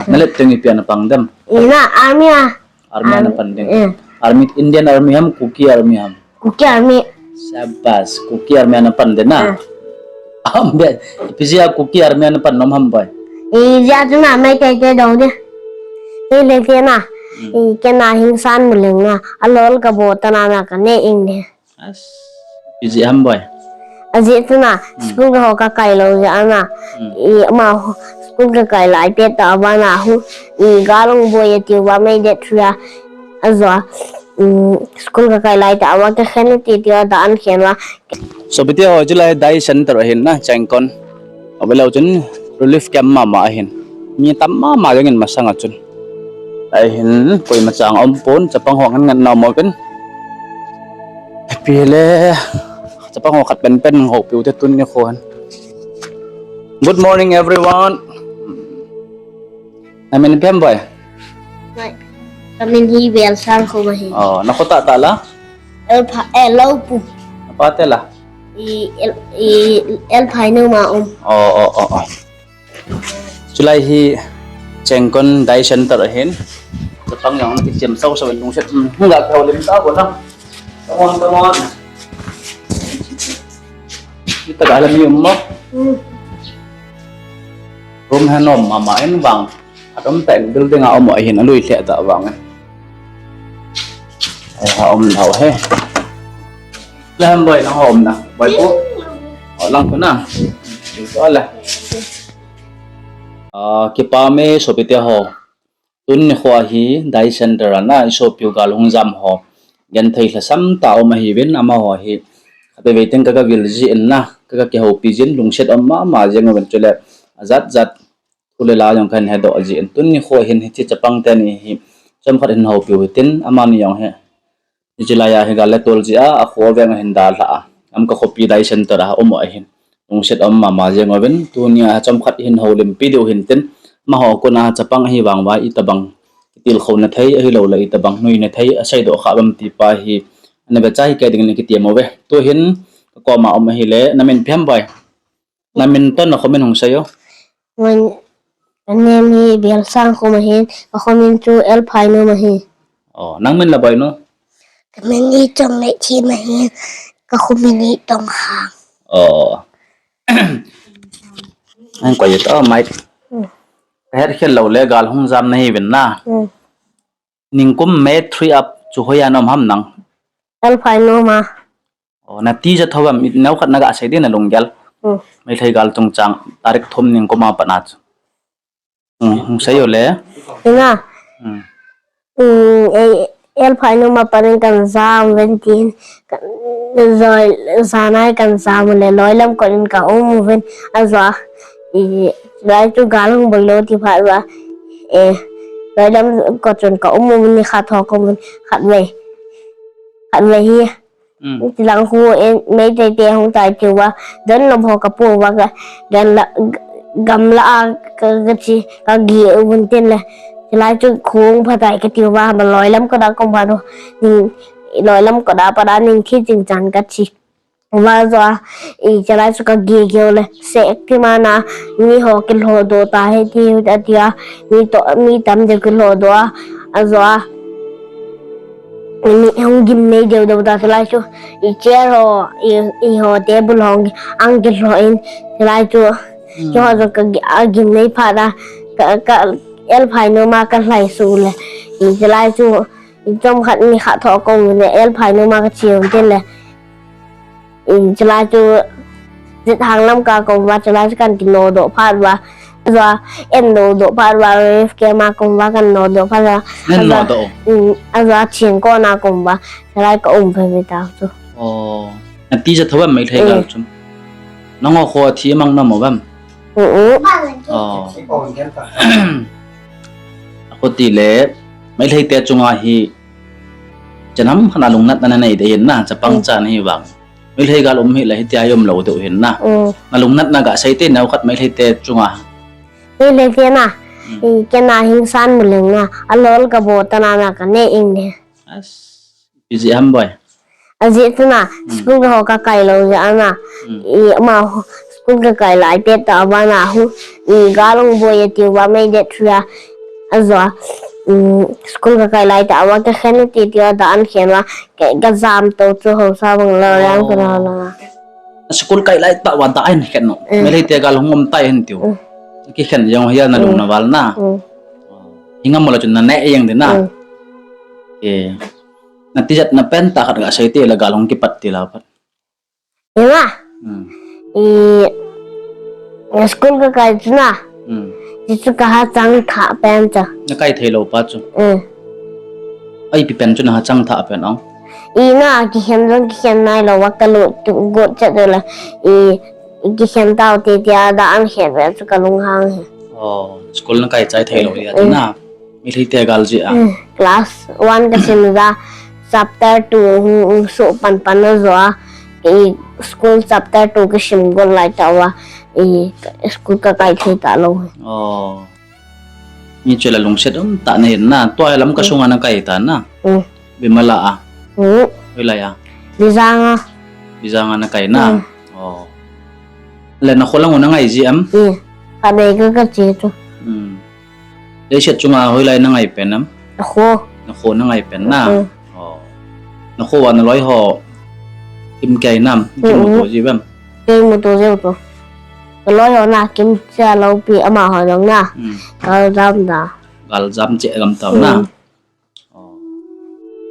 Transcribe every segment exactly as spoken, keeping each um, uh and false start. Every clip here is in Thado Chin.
Nalet teng ipi a napang dem? Ina, army a. Army a napan ding. Eh. Army, Indian Army ham, Kuki Army ham? Kuki Army. Sabas, Kuki Army a napan ding na. Ah. Am be, ipi jeh a Kuki Army a napan nom ham boi? Ijeh a chu na Meitei te dou ding. Meitei te na. Hmm. I kei na hingsan mu leng na. Alol kabol ta na na kane ing ding. As, ipi jeh ham boi? Ajeh chu na, hmm, school ka ho kakai lou jeh a na. Hmm. I ama ho, school kakai lai pet tah uva na hu, i gal hung boi ati uva May date three a. Ajeh a, um, school kakai lai tah uva kakhen ati ati uva da an khen uva. Sopite ho, chulai Dai Center ahin na, Chengkon. Avelou chun relief camp mama ahin. Mi tam mama jong in masang a chun. Ahin, koima chang um pon, chapang ho ngan ngan na um uvin. Happy le, chapang ho khat pen pen houpiu te tuni kho hin. Good morning, everyone. Namin ipi ham boi? Mai. Kamin hi Bialsang Khuma hi. Oh, nakho tah tah la? Elpha, eh, Loupu. Napa te la? I, El, i, Elphainoma um. Oh, oh, oh, oh. Chulai hi Chengkon Dai Center ahin. Chapang jong kichem sau sau lungset. Hmm, hung ga kau lim ta bo na. Come on, come on. Ita ga la mi um mo. Hmm. Room hi nom mama in vang. Atom tah in building a um ahin alui lheh tah vang. Ai ha um nau he. Lam boi nang ha um na. Boi pu. O lang tu na. Tu la. Ah, kipa me sopite ho. Tuni kho hi Dai Center a na i sopiu gal hung jam ho. Genthei lhasam tah um ahiuvin amaho hi. Khatvei teng ka, kagavil jin na, ka, kakihoupi jin lungset um mama jeng uvin chule. Ajat jat thu le la jong kahin hedoh jin. Tuni kho hin hiche chapang teni hi. Chomkhat hin houpiu hitin amani jong hi. Hiche laiya hi gal le tol jeh a, akho veng ahin dalha a. Am ka khopi Dai Center a um ahin. Lungset um mama jeng uvin, tunia chomkhat hin houlimpi diu hintin, amaho kona chapang ahi vang uva, itobang kitilkhouna thei, ahilou le itobang nuina thei, aseidoh kha uvam ti pa hi, ana vechai kei dingin kiti uve. Tuhin, kakoma um ahile, namin ipi ham boi? Namin toh nakhomin hung seiyo. Min, kanem hi Bialsang Khuma hin, kakhomin chu Elphainoma hi. Oh, nang min la boi nu? Kamin hi Chongneichima hin, kakhomin hi Tonghang. Oh. An koi ta mai. Hmm. Kahet khel lou le gal hung jam nahiuvin na. Hmm. Ningkum May three a chu hoiya na um ham nang? Elphainoma. Oh, natija tho uvam, neokhat naga sei ding nalunggel. Hmm. Meitei gal chungchang, tarik thum ningkum a pat na chu. Hmm, hung seiyo le. Ina. Hmm. Hmm, eh, Elphainoma pat in kan jam uvin tin, kan, joi, janai kan jam le, Loilam kot in ka um uvin, ajeh a, i, lai chu gal hung boi lou ti phat uva, eh, Loilam kot chun ka um uvin ni khat ho ka um uvin, khatvei, khatvei hi, Hmm. Tilang khu, eh, Meitei te hung tai ti uva, don lom ho kapu uva ka, gan la, g-, gamla a ka, kachi, kage uvin tin le. Chulai chu khu hung phatai kati uva, ma Loilam kot a ka um phat u, ning, Loilam kot a pat a ning thi ching chan kachi. Uva jeh a, i chulai chu kage geo le, sek ti mana, mi ho kilhodoh ta hi ti, ati a, mi toh, mi tam deu kilhodoh a, ajeh a, mi hung gimnei deu deu ta, chulai chu, i chair ho, i, i ho table ho, ang kilho in, chulai chu, Hmm. Keiho jong ka gi-, agimnei phat a, ka, ka, Elphainoma kalhai suh le, i chulai chu, i chomkhat mi khat tho ka um le, Elphainoma kache uvin tin le, i chulai chu, Jithang lam ka ka um uva, chulai chu kan kinodoh phat uva, ajeh a, en nodoh phat uva, relief camp a ka um uva, kan nodoh phat uva, Nan ajeh a, nodoh. Hmm, ajeh a, Chengkon a ka um uva, chulai ka um peh peh tau chu. Oh, natija tho uvam Meitei gal chun? Nangho kho thi mang na mo uvam? Mm-mm. Oh. Akhuti le, Meitei te chunga hi, chenam khat a lungnatna nanei ding ahin na, chapang chan hi vang. Meitei gal um hile hitia hi umlou ding ahin na. Mm. Nalungnatna gasei te neokhat Meitei te chunga. Meitei te na, Hmm. i kei na hingsan mu leng na, alol kabol ta na na kaneh ing ding. As, ipi jeh ham boi? Ajeh chu na, Hmm. school ka ho kakai lou jeh a na. Hmm. I ama ho, school kakai lai pet tah uva na hu. I gal hung boi ati uva May date three a. Ajo a, um, school kakai lai tah uva kakhen e ti tia da ahin khen uva, ka, kajam to chu haosa bang lou jeng kana langa. School kai lai tah uva da ahin khen nom. Mm. Meitei te gal hung um tai ahin tiu. Mm. Kikhen jong hia nalung naval na. Mm. Hinga mola chun naneh jeng ding na. Mm. Ke. Natijat na pen tah khat gasei tile gal hung kipat tila pat. Ima. Hmm. I, school kakai chu na. Hmm. Chuchu kahachang thah pen chu. Nakai thei lou pa chu. Hmm. Ipi pen chu nahachang thah pen ong. I na kikhen jong kikhen nailou va kalut got chet le. I, kikhen tau ti tia da ahin khen ve chu kalunghang e. Oh, school nakai chai thei lou dia na. Meitei te gal jeh a. Hmm, class one kasim ja, chapter two hung, hung soh pan pan ajo a, i school chapter two kasim got lai tah uva, i school kakai thei talou. Oh. Hichu la lungset um tah nahin na, tua lam kasunga nakai ta na. Hmm. Bimala a. Hmm. Hoilai a. Bijang a. Bijang a nakai na. Hmm. Oh. Le nakho lang u nangai ji em? Hmm. Kadei ka kache chu. Hmm. Leiset chunga hoilai nangai pen em? Nakho. Nakho nangai pen na? Hmm. Oh. Nakho a naloi ho kim kei nam? Kim mu to ji em? Kei mu to ji to. Kaloi ho na kim cha lou pi amaho jong na. Hmm. Gal jam da. Gal jam che gam tau na. Hmm. Oh.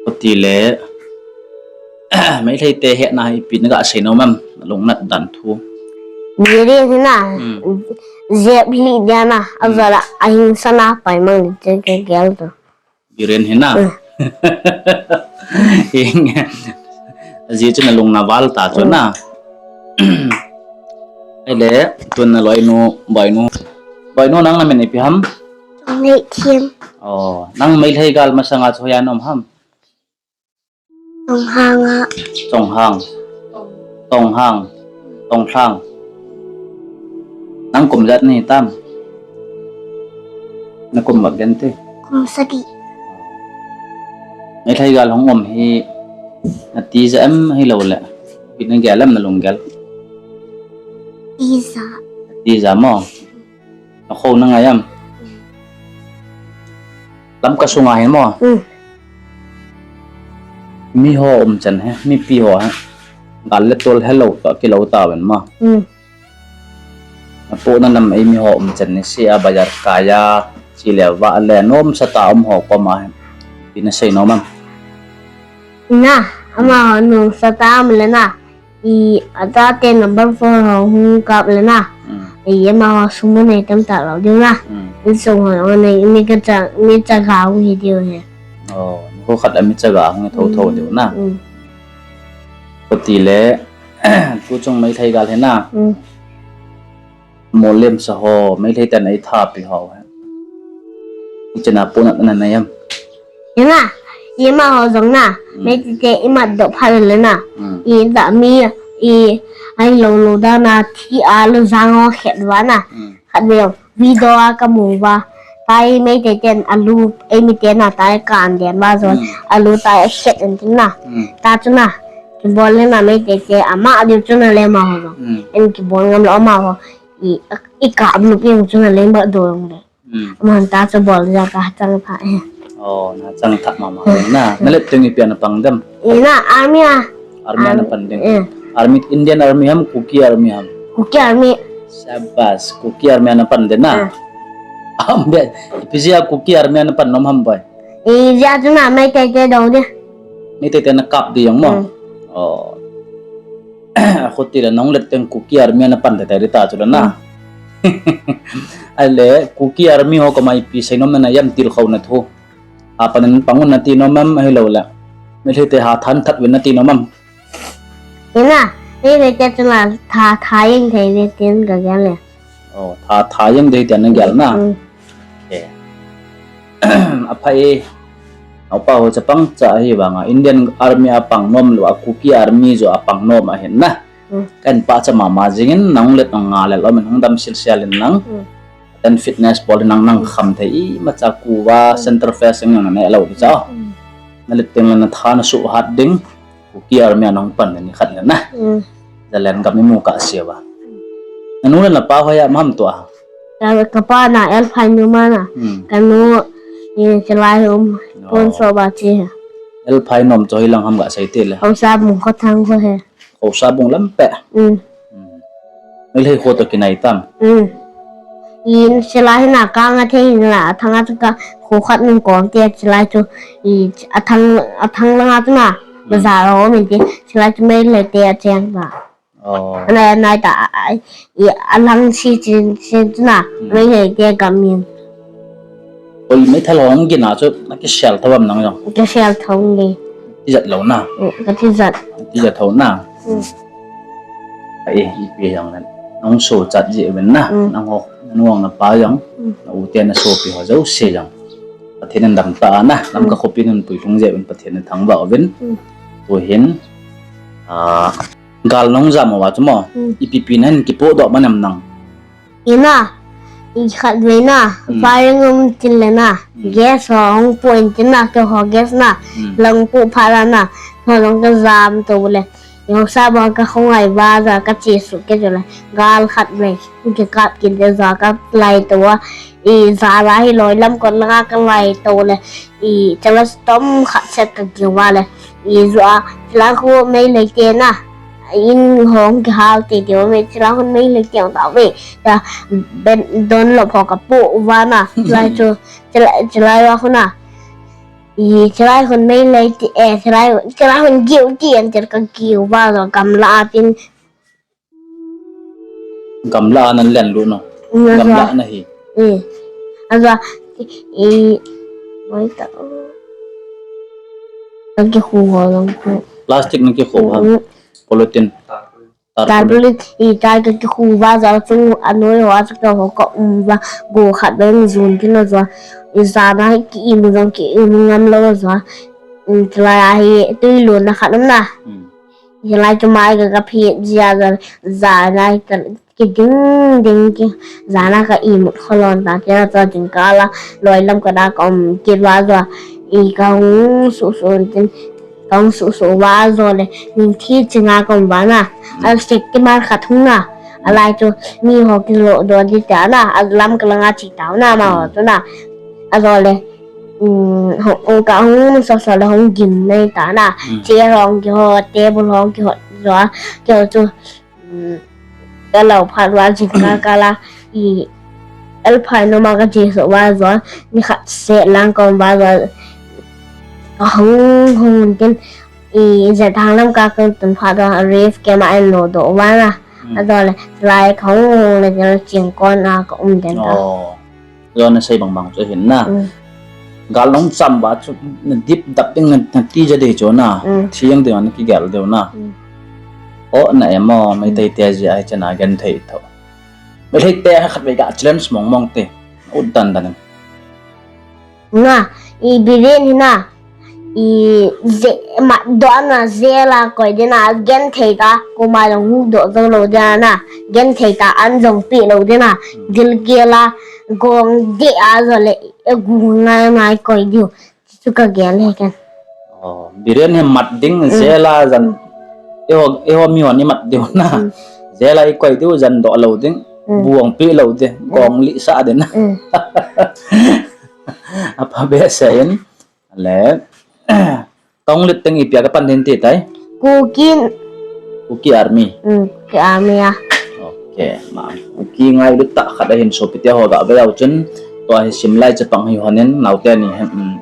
Kati le, Meitei te hetna hi ipi nagasei nom em, nalungnat dan thu. Biren hi na, hmm, jep hi dia na, hmm, ajo la, ahing sana pai mang ni chen ke gel to. Biren hi na. Hmm. Hing, aji chu nalung naval ta chu na. Hmm. Ele, tun naloinu, boinu. Boinu nang namin ipi ham? Chongneihthem. Oh, nang Meitei gal masanga chu hoiya naum ham? Chonghang a. Chonghang. Tonghang. Tonglhang. Nang kum ijat nahi tam? Nakum bep gen te. Kum sagi. Meitei gal hung um hi natija em hilou le. Ipi nagel em nalunggel? Tija. Tija mo. Nakho nangai em? Lamka sunga hin mo. Hmm. Miho umchan hi, mipi ho hi. Gal le tol helou ta, kilou tauvin mo. Hmm. Apohna lam ei miho umchan ni si a bazar kaiya, chule vale nomsa tah um ho koma hi. Ipi nasei nom em? Na, amaho nomsa tah um le na. I, atate number four ho hung kap le na. Hmm. I, amaho sum anei tamtah lou diu na. Hmm. Insung ho jong anei, mi kacha, mi chaga hung hi diu hi. Oh, nikho khat a mi chaga hung hi thotho diu na. Hmm. Kati le, tuchung Meitei gal hi na. Hmm. Molemsa ho, Meitei ten eithapi ho. Ichena pohnat nanei em? Ina, imaho jong na, hmm, Meitei te imat doh phat le na. Hmm. Ija mi, i, ahilou lou dan a thi a lujang ho khet uva na. Hmm. Khatvei video a kamu uva. Tai Meitei ten alu, eimi te na tai kan den uva jong. Hmm. Alu tai akhet in tin na. Hmm. Ta chu na. Kibol le na Meitei te ama diu chu na le amaho jong. Hmm. En kibol ngam lou amaho. I, i kap lup jeng chu na leng ba dong le. Hmm. Aman ta chu bol ja ka chang tha e. Oh, nachang tha mama na. Nalet teng ipi a napang dem? Ina army a. Army a napan dem. Eh. Army, Indian Army ham, Kuki Army ham? Kuki Army. Sabas, Kuki Army a napan dem na. Eh. Ambe, ipi jeh a Kuki Army a napan nom ham boi? Ijeh a chu na Meitei te dong de. Meitei te nakap di jong mo? Hmm. Oh. Khuti le nahung let teng Kuki Army a napan teitei ding ta chu le na. Hmm. Ahile Kuki Army ho koma ipi seinom nanei em tilkhouna thu. Hapan in pang un nati nom em ahilou le. Meitei te hathan that uvin nati nom em? Ina, Meitei te chunga tha, tha jeng thei uve tin kagel e. Oh, tha, tha jeng thei tia nagel na. Hmm. Okay. Apha e. Naopa ho chapang cha ahi vanga Indian Army a pang nom lou a Kuki Army joh a pang nom ahin na. Hmm. Kahin pachat mama jingin nahung let nung nga le lom in hung dam silsel in nang. Hmm. Ten fitness bol in nang nang kham thei imacha kuva, hmm, center face jong naneh lou di cha. Hmm. Nalet teng le natha nasuh hat ding. Kuki Army a nahung pan ni khat le na. Hmm. Zalen gam imu kah seh uva. Nanu le napa hoiya um ham tua? Ka, kapa na L five nu ma na. Hmm. Kanu Ye, chilai um. Oh. Pon so ba chi. El phai nom cho hi lang ham ga sei te le. Hausa bung kho thang kho he. Hausa bung lam pe. Mm. Mm. Meilhei kho to kinai tam. Mm. In chilai na ka nga the hin la thang a ka kho khat nung kom te chilai chu i a thang a thang la nga tu na. Mm. Ba za ro min te chilai chu Meilhei te a cheng ba. Oh. Anai, anai ta, a, a, i, a lang si chin, chin na, hmm, Meilhei te gam in. Oi, meithal hong gin a chu, na kisel tho am nang jong? Kisel tho nge. Tijat lou na? Mm, ka tijat. Tijat tho na? Mm. Ai, ipi jong nan. Nang so chat ji uvin na. Mm. Nang ho, nang hong na pa jong. Mm. Na u te na sopi ho jouse jong. Pathen in dam ta na. Lamka, mm, khopi nun pui lhung ji uvin Pathen in thangvah uvin. Mm. Tu hin, a, Gal nong jam uva chu mo. Hmm. Ipi pi nan kipoh doh man em nang? Ina, i khat vei na, hmm, firing um tin le na. Hmm. Gas ho hong poh in tin na, keiho gas na. Hmm. Lang poh phat na, ho jong ka jam to le. Hausa bung ka khongai va ja ka chesuh kit le. Gal khat vei, kikap kit le ja ka lai to a. I ja la hi loi lam kon la ka lai to le. I, chang a storm khat set ka kihou va le. I, ju a, chilai khu Meilhei te na. In hong kihal te te va me, chilai khu Meilhei te ta ve. Ta, ben, don lop ho ka poh va na. Chilai chu, chilai, chilai va khu na. I, chilai khu Meilhei te, eh, chilai, chilai khu guilty an tir ka kihou va jo gamla a tin. Gamla a nan len lut no. Nga gamla ja na hi. Eh. Aja, eh, moi ta. Ka kikhu ho lang ko. Plastic na kikhu ha. Mm. Polythene. Tarpaulin. Tarpaulin, i tai ka kikhu va ja chung anoi ho a ka ho ka um va go khat vei jun tin na ja. I ja na ki imu jong ki imu ngam lou ja. Mm, chilai a hi tui lon na khat um na. Mm. Hilai chu mai ka ka phet jia ja, ja na ka kiding ding ki, ja na ka imut kholon ta, kila cho jingkah la, loi lam ka da ka um kit va jo, i ka hung suhsuh tin, ka hung suhsuh va jo le, ning thi chinga ka um va na, a sek ti mar khat hung na, a lai chu mi ho kiloh doh di ta na, a lam ka langa chi tau na, ma ho chu na, a jo le, um, hung, ka hung soso le hung gim nei ta na. Mm. Chair hung kihot, table hung kihot jo a, keiho chu, um, ka lou phat va jingkah kah la, i, el phai nom a ka chesuh va jo a, ni khat seh lang ka um va jo a, ka hung hung tin, i, jet hang lam ka kang tun phat a, ref camp a en lo doh va na. Mm. A jo le, lai ka hung hung le, jel ching kon a ka um den ta. Oh. Jona sei bang bang chu hin na. Mm. Gal nong cham va chu na dip dap ding na, na ti ja dei chu na. Mm. Thiang ding na kigel deu na. Mm. O na emo, mai, mm, tei te ji ai chana gen thei tho. Mai thei te khat vei ka challenge mong mong te. Ut dan dan. Na, i Biren hi na. I je, mat doh na jela koi ding na, gen thei ta, koima jong hu doh jo lou ding na, gen thei ta, an jong pe lou ding na, gilkel a, gong deh a jo le, e gu ngai ngai koi diu, chu ka gel he ken. Oh, Biren hi mat ding, mm, jela jan, mm, eiho, eiho mi hon i mat diu na, mm, jela i koi diu jan doh lou ding, mm, bu ong pe lou ding, mm, gong lih sah ding na. Mm. Apa be sa in. Le, kong lit teng ipi a ka pan den ti tai? Kuki. Kuki Army. Mm, Kuki Army a. Okay, ma. Kuki ngailut tah khat ahin sopi te ho ga ve au chun. Tua hi sim lai chapang hi honin, naote ni hi, mm,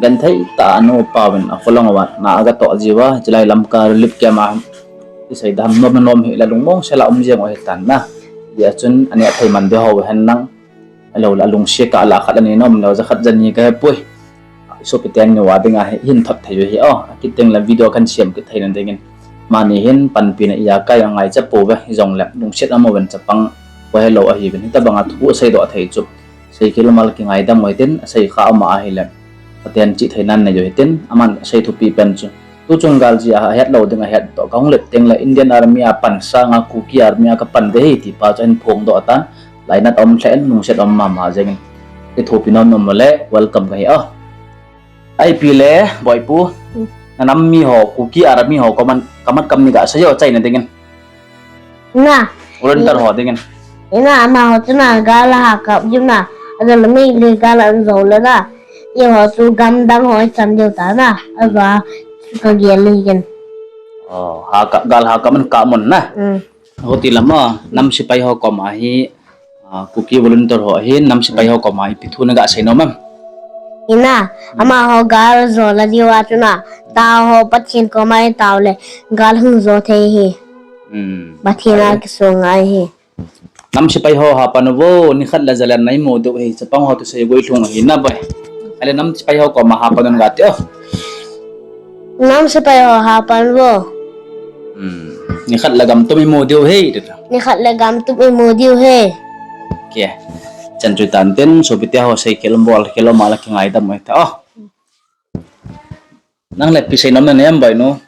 gen thei ta anu pa ven a kholong wa, na aga to jiu va, chilai lam ka relief camp a. Ti sei dam nom nom hi la lungmong sela um jeng o hi tan na. Dia chun, ani a thei man de ho hen nang. Alo la lungsia ka la khat ani nom lo ja khat ja ni ka he pui. Sopi ten ni wa ding a hin thot thei hi o. Kit teng la video kan siam kit thei nan dingin. Mani hin panpi na iya kai a ngaicha po ve jong le lungsiat amo ven chapang ko he lo ahi ven. Hita banga thu sei doh thei chu. Sei khel mal ki ngaidam ngoi tin, sei kha ama ahi le. Pathen chi thei nan nei jo hitin, aman sei thupi pen chu. Tu chung gal ji a het lo ding a het to ka hung let teng le Indian Army a pan sanga Kuki Army a ka pan de hi ti pa chu ahin phong doh tan. Lainat om lheh in, lungset om mama jengin. Kithopi nom nom le, welcome ka hi a. Ipi le, Boipu, hmm, na nam mi ho, Kuki Army ho, koman, kamat kam ni ga sa jo, chai na dingin. Na. Volunteer ho dingin. Ina, ama ho chu na, gal a ha kap jum na. Ajo le mi le gal an jo le na. Eiho chu gamdang ho ichan diu ta na. Ajo chu kagel le ken. Oh, ha ka, gal ha ka man ka mon na. Hmm. Hoti lama, nam sepai ho koma hi, ah, Kuki volunteer ho hi, nam sepai ho koma hi, ipi thu naga seinom em? Ina, amaho gal jo la diu a chu na, tao ho Pathen koma itao le, gal hung jo thei hi. Hmm. Pathen a kisong ngai hi. Nam sepai ho hapan uvo, nikhat le jalenna imu diu hi, chapang ho thusei goi lhung hi na boi. Ale nam sepai ho koma hapan un gati o. Nam sepai ho hapan uvo. Hmm. Nikhat le gamtum imu diu hi, tita. Nikhat le gamtum imu diu hi. Kei. Chan chu tan tin, sopite ho seikhel um bol khel um a la kingaidam u hita o. Nang le ipi seinom nanei em boinu?